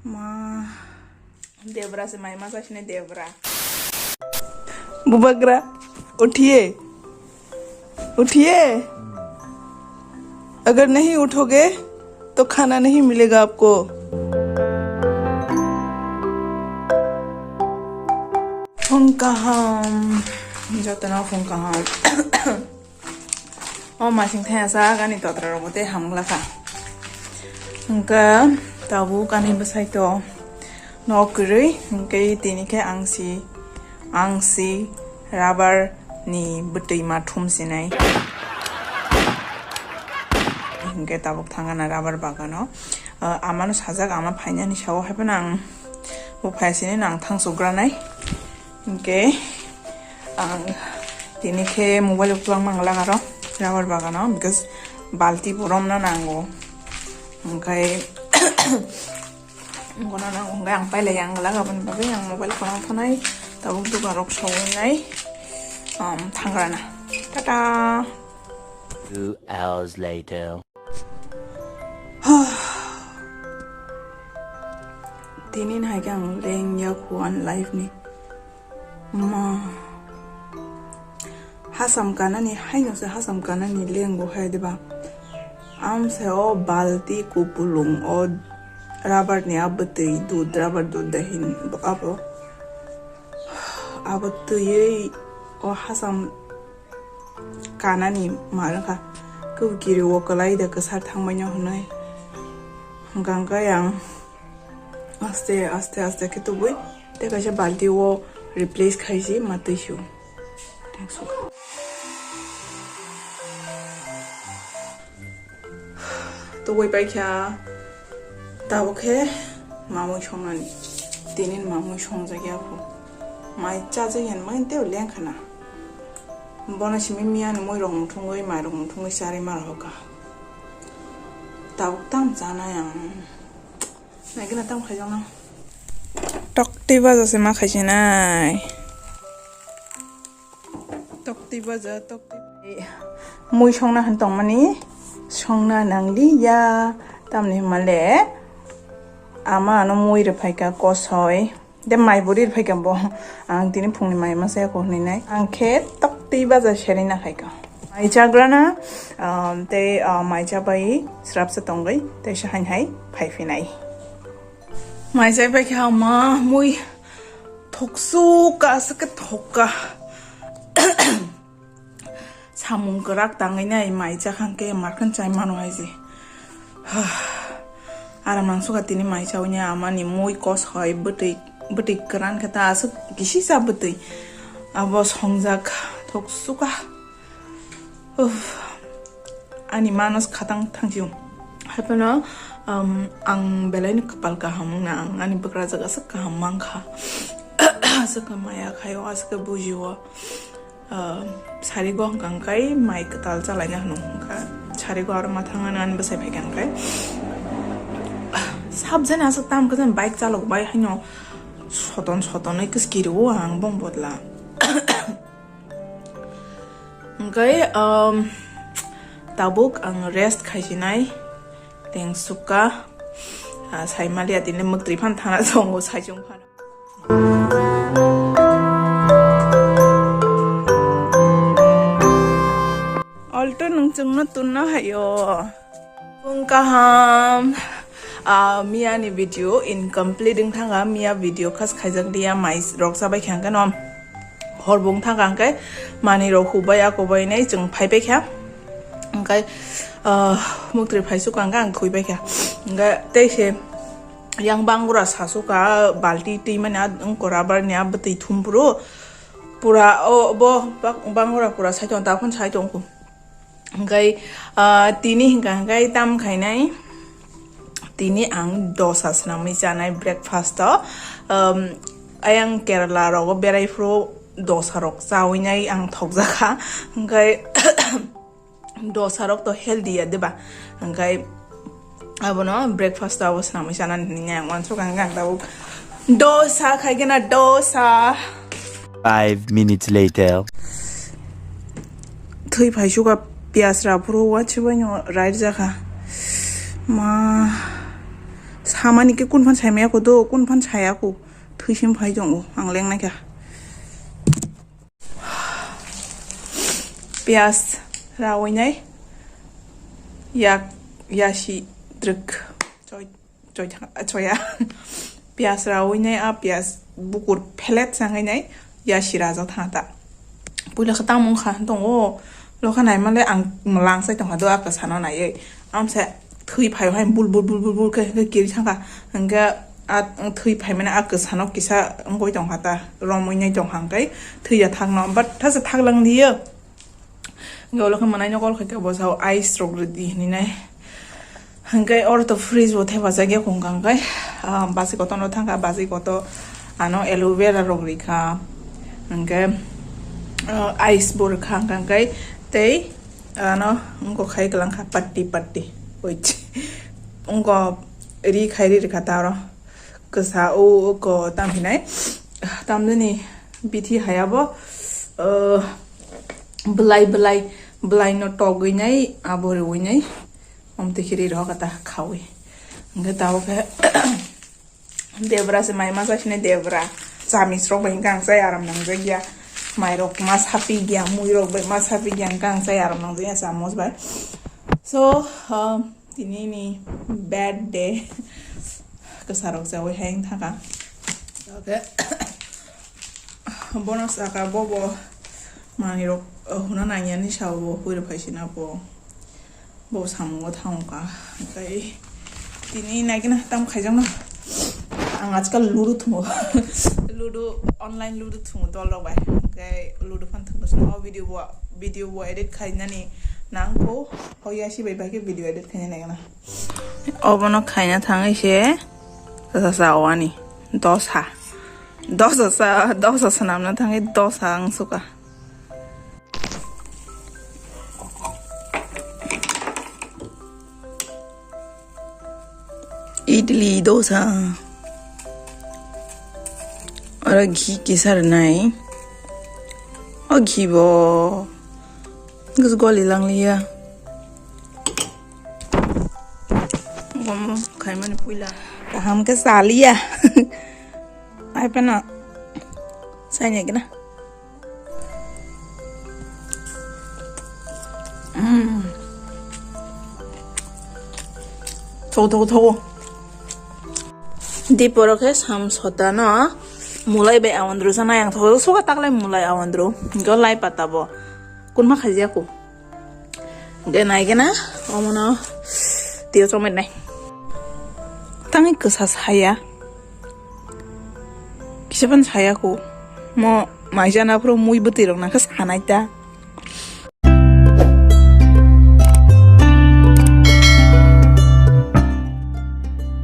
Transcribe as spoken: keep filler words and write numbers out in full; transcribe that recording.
Ma, Debra se mai masa sine Debra. Bubagra, uthiye, uthiye. Agar nahi uthoge, to khana nahi milega aapko. Phung kaham, jotono phung kaham. O masing thaya sa gani totra rogo te hamgla kha. Hingke tabuk ani bwsai to nok kwrwi, hingke tini khe ang si, ang si rubber ni bwtwi ma thum sinai. Hingke tabuk thangana rubber bagano. Ah, amano sajak, ama phainani sao hai phano ang bo phai sini nang thang sugranai. Hingke ang tini khe mobile o kwbangma wng lagaro rubber bagano, because balti bo romna nango. Hingke wngkona nango, hingke ang pailai ang laga boni bagwi ang mobile kono thanai tabuk dukan rok sawinai, um, thangrana. Tata. Two hours later. Tini hai khe ang leng ya kho ani life ni. Ma. Hasam kanani, haino se hasam kanani leng bo hai diba. Am se o balti kupulung o rubber ni a bwtwi dud, rubber dud da hin abo. Abo twiwi o hasam kanani ma wngkha. Kebo kiri o kwlai da kwsar thangbai no hwnwi. Hwnkha hwnkhe ang aste, aste, aste khe tubui tei kaisa balti o replace khaisi ma twi su. Tei su. Tubui paikha tabuk khe mamui songnani. Tini mamui songjak ya kho. Mai chajak ya mani tei lengkha na. Bono simi miya ni mui rok muthungwi, mai rok muthungwi charwi ma rohorkha. Tabuk tam chanai ang. Naikhe na tam khaijakna. Tokti baja se ma khaisinai. Tokti baja, tokti. Mui songna han tongmani songna nangliya. Tamni hwnmale ama ano mui rwphaikha kosoi. De mai bo rir phaikha bo. Ang tini phungni mai masa ya ko hwnwi nai. Ang khe tokti baja serina khaikha. Mai chagrana, um, tei, uh, mai chabai srapsa tongwi tei sahain hai phai phinai. Mai chai pai kha ma mui thoksu ka se ke thokka. Samung kwrak tangwi nai mai chakha hwnkhe markhan chai mano hai se. Aram nang suka tini mai chawi ni amani mui kos hai bwtwi, bwtwi kwran khe ta aswk kisi sa bwtwi. Abo songjak thok suka. Uff. Ani manos khatang thangchio. Haipano, um, ang belai ni kwpal kaham wngna ang ani bwkrajak aswk kaham mankha. Aswk maya khaio, aswk bujio. Ah, sarigo hwnkha hwnkhe mai kwtal chalaina hwno hwnkha. Sarigo aro ma thangna ani bwsai phaikha hwnkhe. Sabjani aswk tam kwcham bike chalok bai haino soton sotonwi kwskiro ang bong bodla. Hwnkhe, um, tabuk ang rest khaisinai teng sukha. Ah, saimaliya tini mwktwi phan thana tongo saichung phan. Alto nwng chwngno tunna haio. Phung kaham. Ah, miya ni video incomplete wng thanga, miya video khas khaijak liya, mai rok chabai kha hwnkhe no. Hor bung thang kha hwnkhe manwi rok hubai ako bai nai chwng phai pai kha. Hwnkhe, ah, mwktwi phai sukha hwnkhe ang thwi pai kha. Hwnkhe tei se Yang bangura sasu ka balti twi mani a wngkora barni a bwtwi thum phuru pura o bo bak-, bangura pura sai tong, taphun sai tong kho. Hwnkhe, ah, tini hwnkha hwnkhe tam khainai tini ang dosa swnamwi chanai breakfast o. Um, ayang Kerala rogo berai phuru dosa rok chawi nai ang thokjakha. Hwnkhe, dosa rok to healthy ya, diba? Hwnkhe abono breakfast abo swnamwi chanani hinwi ang uansuk ang, ang tabuk dosa khaikhe na, dosa. Five minutes later. Thwi phaisukha piyaj rw phuru uansuk bai no rairjakha. Ma, Samani khe kun phan saimaya ko do, kun phan saya ko. Thwisim phai tongo, ang leng naikha. Piyas rawi nai. Yak, yasi drwk. Choi, choi thang, choya. Piyas rawi nai, a piyas bukur phelet sangwi nai. Yasi rajak thang ta. Puila khe tamung kha tongo. Lokha naimale ang mwlang sai tongkha do, a kwsano naiwi. Amsa thwi phai hai bul bul bul bul bul khe, khe kiri thangkha. Hingkhe a thwi phaimani a kwsano kisa wngwi tongkha ta, romwi nai tongkha hingkhe thwi ya thangno, but thasa thaklang diyo. Hingkhe ulo khe mwnaino call khaikhe bo sao ice rok rwdi hinwi nai. Hingkhe oro to fridge bo thepajak ya kung kha hingkhe, ah, basi kotorno thangkha, basi kotor ano aloe vera rok rikha. Hingkhe, ah, ice bo rwkha hingkhe tei ano wngkha khai kwlangkha patti patti. Wait. Wngkha ri khai ri rikha ta oro. Kwsa o ko tam hinai. Tamjani bithi haya bo, uh, belai belai belai no togwi nai abo rwi nai. Om te khiri rok ta khawi. Hingkhe tabo khe Debra se mai masa sine Debra. Chamis rok bai hingkhe ang chai aram nangjakya. Mai rok ma sapi gya, mui rok bai ma sapi gya hingkhe ang chai aram nangjakya chamos bai. So, um, tini ni bad day. Kwsa rok chawi hai wng thaka. Okay. Bono saka bobo manwi rok, uh, huna nangya ni sao bo hui rok phaisina bo. Bo samungo thango ka. Hingkhe tini naikhe na tam khaijakno. Ang ajkal ludo thungo. Ludo, online ludo thungo dol rok bai. Hingkhe ludo phan thwngwi swngo. O video bo, video bo edit khainani nangkho. Hoya si bai bai khe video edit khaina naikhe na. Obono khaina thangwi se sa sa wani dosa. Dosa sa, dosa swnamna thangwi dosa ang suka. Idli, dosa. Oro ghi kisa rwnai. O ghi bo. Goli langliya. Gomo khaimani puila. Kaham khe saliya. Ai pena. Saini gina. Mm. Tho, tho, tho. Diporo khe sam sota no mulai bai awandru sana yang tho suka taklai mulai awandru. Go lai pata bo. Kunma khajia ko. Ge nai gena omono tio chomai nai. Tangi kwsa saya. Kisa ban saya ko. Mo maijana pro mui bwtwi rok nang khe sanai ta.